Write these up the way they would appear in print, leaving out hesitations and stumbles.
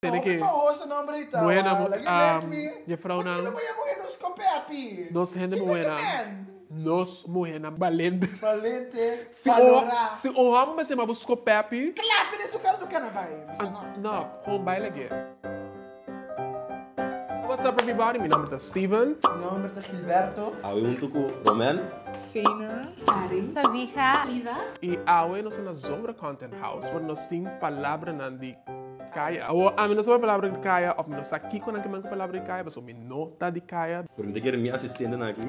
Tiene que Buena, juffrouwnan. Nos hende muhénan. Nos muhénan balente. Balente, Si un, valorá. si un hòmber mester yama bo skopepi. Klapi den su kara tu kana bai. Bisa no. No, gewoon baila ke. What's up everybody, mi nomber ta Steven. Mi nomber ta Gilberto. Awe huntu ku Roman. Sena. Ari. Sabija. Lisa. I awe nos ta na Zobra Content House, por nos tin palabranan di Kaya. Awor ami no sa palabra di kaya of mi no sa kiko nan ke men ku palabra di kaya pasobra mi no ta di kaya. Pero mi ta kere mi asistentenan aki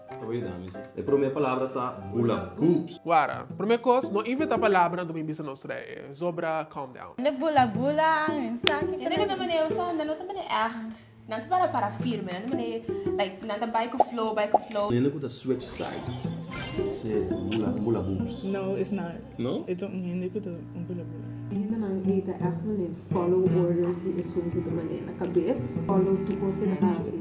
ta por yuda mi si. E prome palabra ta bula boobs. Wara, prome kos, no inventa palabra anto mi bisa nos rei. Zobra calm down. De bula bula, mensahe. Hende ku ta manera sa nan no ta manera echt, nan ta para para firme, nan ta manera like nan ta bai ku flow, bai ku flow. Hende ku ta switch sides. Si, bula bula boobs. No, it's not. No? E ta un hende ku ta un bula bula. E hendenan ei ta ègt manera follow orders di esun ku ta manera na kabes, follow tur kos ke ta hasi.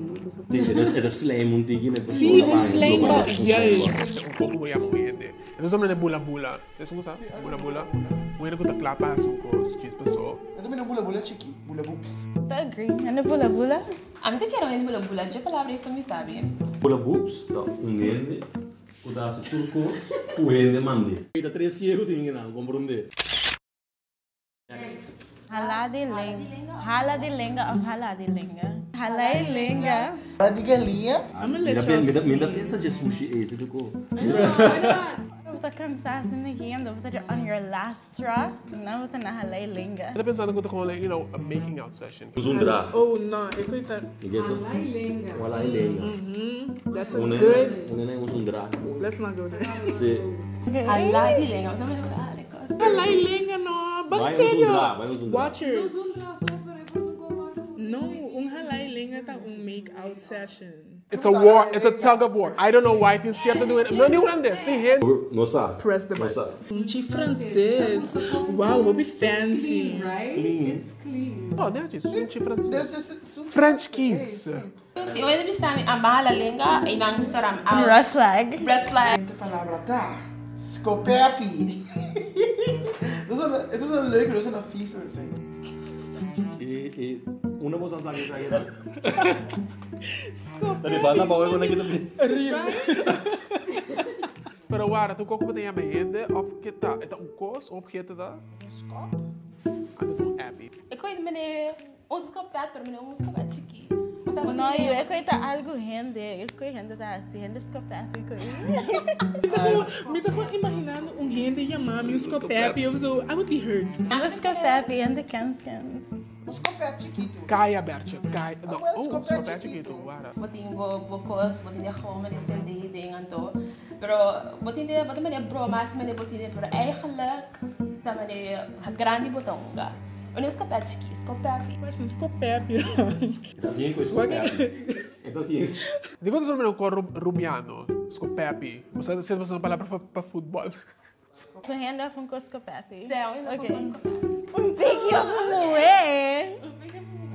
Si, e ta e ta slijm un tiki na e persona Si, un pa slijm lo ba, bai un slijm ba. juist. Un koko bo yama un hende. E ta sombra na bula bula. Esun ku sa? Bula bula. Un hende ku ta kla pa hasi un kos djis paso. E ta mira un bula bula chiki, bula boobs. Ta agree. Hende bula bula. Ami ta kere un hende bula bula, dje palabra ei so mi sabi. Bula boobs ta un hende Ku ta hasi tur kos ku hende mand'é. Ta tres ciego tin nan komprondé. Next. Hala di lenga. Hala di lenga of hala di lenga? Hala e lenga. Hala di galiña. I'm a let y'all see. Mi ta pensa dje sushi ei si tuko. Ora bo ta cansá asina hende, bo ta di on your last straw, nan bo ta na hala e lenga. Mi ta pensando ku ta komo like, you know, a making out session. Un zundra. Oh no, e koe ta. Hala e lenga. Hala e lenga. That's a good. Un nene un zundra. Let's not go there. Si. Hala di lenga, bo sa manera bo ta hala e kos. Hala e lenga no, ban Bai un serio. zundra, bai un zundra. Watchers. No zundra so, pero e por un mas. No, un hala e lenga ta un make out session. It's a war, it's a tug of war. I don't know why tin cierto di no ni hulandes, tin hende. No sa. Press the No sa. button. Un chi frances. Wow, hopi fancy. Clean. It's clean. No, nechi, un chi frances. French kiss. Si un hende bisa mi a baha la lenga y nan bisa ram out. Red flag. Red flag. Siguiente palabra ta skopepi. Het is een leuke, dat is een vies esei. E e unda boso a saka esaki nan? Ta di banda bou e ku nan kita bin. Pero wara, tu koko bo ta yama hende of ke ta? E ta un kos, un obheto ta? Un skop? Anto ta un appie. E koe di meneer un skopet, pero meneer un skopet chiki. Osea bo No, tin yu, e koe ta algu hende, e koe hende ta hasi, hende skopepi koe. Mi ta gewoon imaginando un hende yama mi un skopepi of zo, I would be hurt. Hende skopepi, hende kens kens. Un skopet chikitu. Kaya, Bertje, kaya. No, Awel, oh, skopet skopet chikitu. chikitu, wara. Bo tin bo bo kos, bo tin de goma, de cd, den anto. Pero bo tin de, bo ta manera broma así manera bo tin de, pero eigenlijk ta manera grandi bo ta hunga. Un skopet chiki, skopepi. Parse un skopepi ron. E ta hasié ku e skopepi. E ta hasié. Di kon ta solo ku rubiano, skopepi. Bo sa si ta un palabra pa futbol. Su hende of un kos skopepi? Sí, un hende of un kos skopepi. Un piki of un muhé?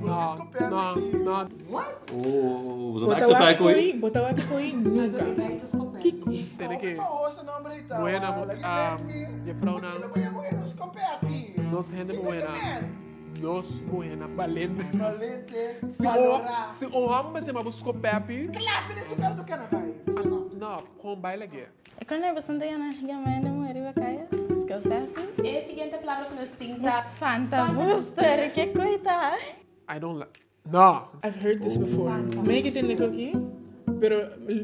No, no, no. What? Oh, bo ta Bo akseptá ta e koe? Bo ta wak koe nunka. Kiko? Tene ke buena juffrouwnan. Nos hende muhénan. Nos muhénan balente. Si un si un hòmber yama bo skopepi. No, kon bai lag'é. E kon e bastante gana yama hende muhé riba kaya? Skopepi. E siguiente palabra ku nos tin ta. Fanta booster, ke koe ta? I don't like. No! I've heard this before. Mei ki tende koki, pero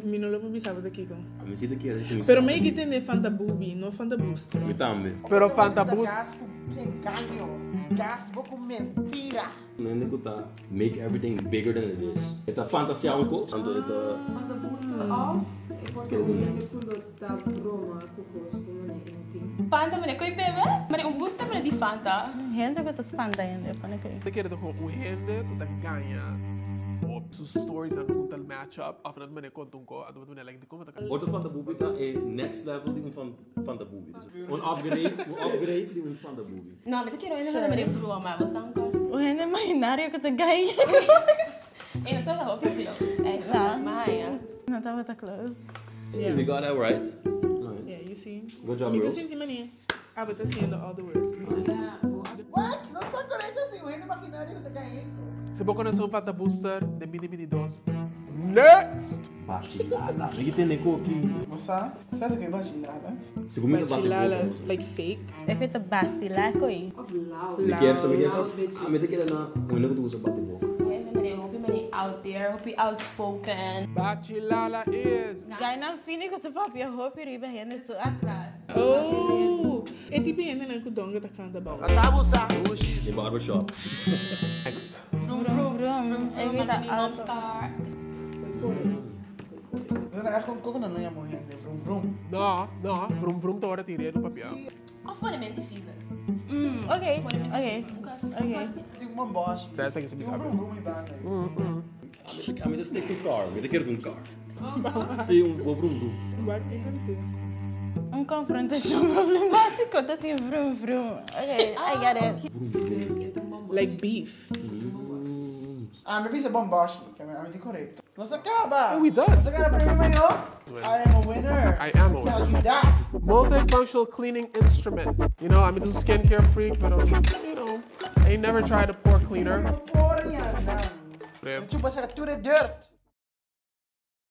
mi no lo por bisa bo ta kiko. Mi si ta kere ku mi Pero sa. mei ki tende Fanta Bubi, no Fanta Booster. Mi tambe. Pero Fanta Boost. Gas ku engaño, gas bo ku mentira. Hende ku ta make everything bigger than it is. E ta fantasia un kos, anto e ta. Fanta Booster of e por ta un hende ku lo ta broma ku kos ku mane e no tin. Fanta mane koe bebe, mane un booster mane di Fanta. Hende ku ta spanta hende pone koe. Ta kere ta kon un hende ku ta gaña op su stories nan ku ta match up of nan ta mane konta un ko anto bo ta mane like dikon bo ta Otro Fanta Bubi ta e next level di un Fanta Bubi. Dus un upgrade, un upgrade di un Fanta Bubi. No, mi ta kere un hende ku ta mane broma, bo sa un kos. Un hende imaginario ku ta gaña. E no tabata hopi close, eigenlijk, maar ja. No tabata close. Yeah, we got that right. Nice. Yeah, you see. Good job, Mi ta girls. sinti mane abo ta haciendo all the work. Wak! No ta korekto si, un hende imaginario ku ta kai enkos. Si bo konosé un Fata Booster den 2022, next! Bachilala. Mi ki tende koki. Bo sa? Sa si ke bachilala? Sigur mi ta bati Bachilala, boka, no sa. like fake. Ik weet de bastila koi. Of loud. Mi kier sa, mi kier sa. Loud bitches. Ah, mi ta keda na un hende ku ta usa bati boka. Hende mane hopi mane out there, hopi outspoken. Bachilala is. Guy nan fini ku ta papia hopi riba hende su atras. Oh, e tipo hende nan ku donga ta kanta bou. Den barbershop. Next. Vroom Vroom vroom. Ik weet dat auto. Monster. No ta echt kon nan no yama un hende vroom vroom. No, no, vroom vroom ta ora tin redu papia. Of pone mente fever. Oké, oké. Oké. Tin un bomboshi. Sa esaki si Tin un bisa. vroom vroom ei banda. Ami ta stick to car. Mi ta kier un car. Si, un bo vroom vroom. Wak e contesta. Un konfrontashon problemátiko ta tin vroom vroom. Oké, I get it. Like beef. Ah, mi bisa bomboshi. Ami ta korekto. Nos a kaba. Oh, we done. Nos a gana premio mayó. I am a winner. I am a winner. Tell you that. Multifunctional cleaning instrument. I'm a skincare freak, but I ain't never tried a pore cleaner. Por nan. Chupa saka tur e dirt.